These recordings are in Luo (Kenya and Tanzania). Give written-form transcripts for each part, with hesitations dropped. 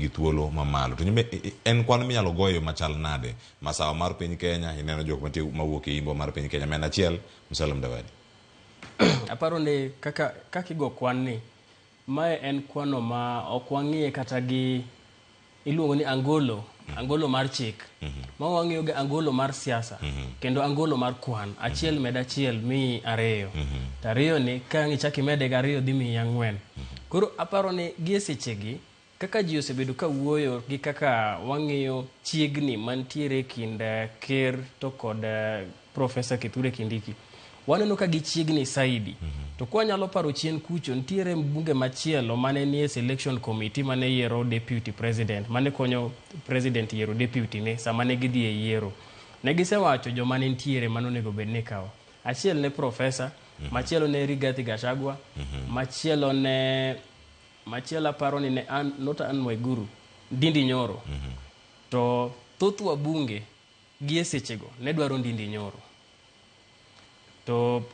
nigi thuolo mamalo. To nyime en kwan minyalo go e yo machal nade? Masawa mar piny Kenya, ineno jok mantie mawuok e imbo mar piny Kenya. Ma en achiel, Musalia Mudavadi. Aparo ni kaka igo kwan ni, mae en kwano ma ok wang'iye kata gi iluongo ni angolo, angolo mar chik. Ma wang'iyo gi angolo mar siasa, kendo angolo mar kwan. Achiel med achiel miyi ariyo. To ariyo ni ka ang' ichak imede gi ariyo dhi miyi ang'wen. Koro aparo ni gi e sechegi, kaka ji osebedo ka wuoyo gi kaka wang'iyo chiegni mantiere kind ker to kod Professor Kithure Kindiki, waneno ka gichiegni saidi. To kwanyalo paro chien kucho, nitiere mbunge machielo mane nie selection committee mane yiero deputy president, mane konyo president yiero deputy ne sama ne gidhi e yiero. Ne gisewacho joma ne nitiere mane onego bed ni ikawo. Achiel ne professor, machielo ne Rigathi Gachagua, machielo ne machielo aparo ni ne an, not Anne Waiguru, Ndindi Nyoro. To thoth wabunge gi e sechego ne dwaro Ndindi Nyoro. To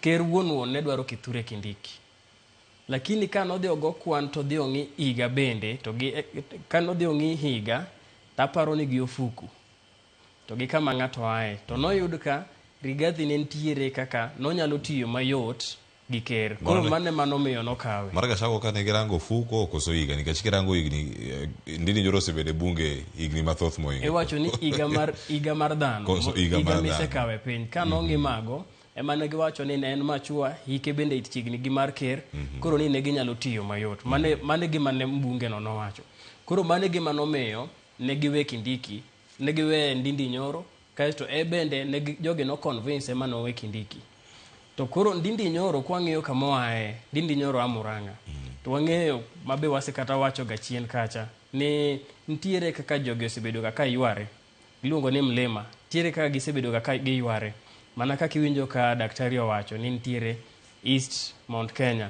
ker wuon wuon ne dwaro Kithure Kindiki. Lakini ka nodhi ogo kwan to dhi ong'i higa bende, to gi ka nodhi ong'i higa, taparo ni gi ofuku. To gi kama ng'ato ae. To noyud ka Rigathi ne nitiere kaka nonyalo tiyo mayot gi ker. Koro mano ema nomiyo nokawe. Mar Gachagua kane girango ofuko koso higa nikech kirango higni Ndindi Nyoro osebedo e bunge higni mathoth mohingo. Iwacho ni higa mar dhano. Koso higa mar dhano. Misekawo e piny. Ka nong'i mago, ema ne giwacho ni ne en machua, hike bende chiegni gi mar ker, koro ni ne ginyalo tiyo mayot. Mane gima ne mbunge no nowacho. Koro mane gima nomiyo ne giwe Kindiki, ne giwe Ndindi Nyoro, kaeto e bende ne jogi no convince ema nowe Kindiki. To koro Ndindi Nyoro kwang'iyo kama oaye, Ndindi Nyoro a Murang'a. To wang'eyo mabe wasekata wacho ga chien kacha ni nitiere kaka jogi osebedo ga ka yware. Iluongo ni mlima. Nitiere kaka gisebedo ga ka giyware. Mana kaka iwinjo ka daktari owacho ni nitiere East Mount Kenya.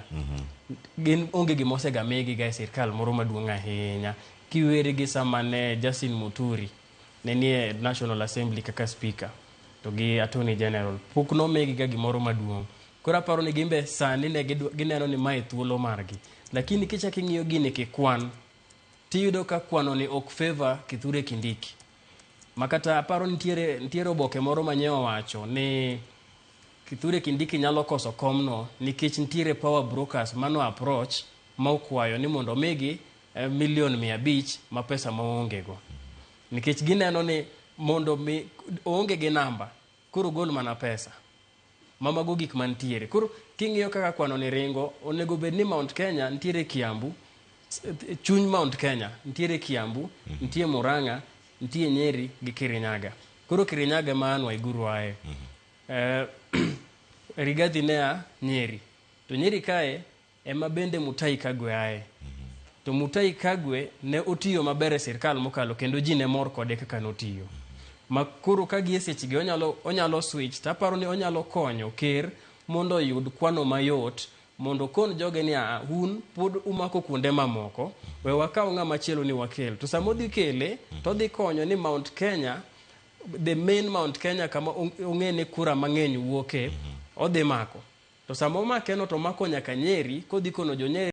Gin onge gima osega migi ga e sirkal moro maduong' ahinya. Kiweri gi sama ne Justin Muturi ne nie National Assembly kaka speaker to gi Attorney General pok nomigi ga gimoro maduong'. Koro aparo ni gimbe sani ne gineno ni mae thuolo margi. Lakini kichak ing'iyo gini kikwan, tiyudo ka kwano ni ok favor Kithure Kindiki. Makata aparo nitiere oboke moro manye owacho ni Kithure Kindiki nyalo koso komno nikech nitiere power brokers mano approach ma okwayo ni mondo omigi milion 500 ma pesa maonge go. Nikech gineno ni mondo mi oonge gi namba, koro gol mana pesa. Ma mago gik mantiere. Koro king'iyo kaka kwano ni ringo, onego bed ni Mount Kenya nitiere Kiambu, chuny Mount Kenya nitiere Kiambu, nitie Murang'a, nitie Nyeri gi Kirinyaga. Koro Kirinyaga ema Anne Waiguru ae. Rigathi ne a Nyeri. To Nyeri kae ema bende Mutahi Kagwe ae. To Mutahi Kagwe ne otiyo maber e sirkal mokalo kendo ji ne mor kode kaka notiyo. Ma koro ka gie sechegi onyalo switch to aparo ni onyalo konyo ker mondo oyud kwano mayot mondo okon joge ni aa un pod umako kuonde mamoko we wakaw ng'ama chielo ni wakel. To sama odhi kele to odhi konyo ni Mount Kenya, the main Mount Kenya kama ong'e ni kura mang'eny wuoke, odhi mako. To sama omake no to omako nyaka Nyeri kodhi kono jo Nyeri.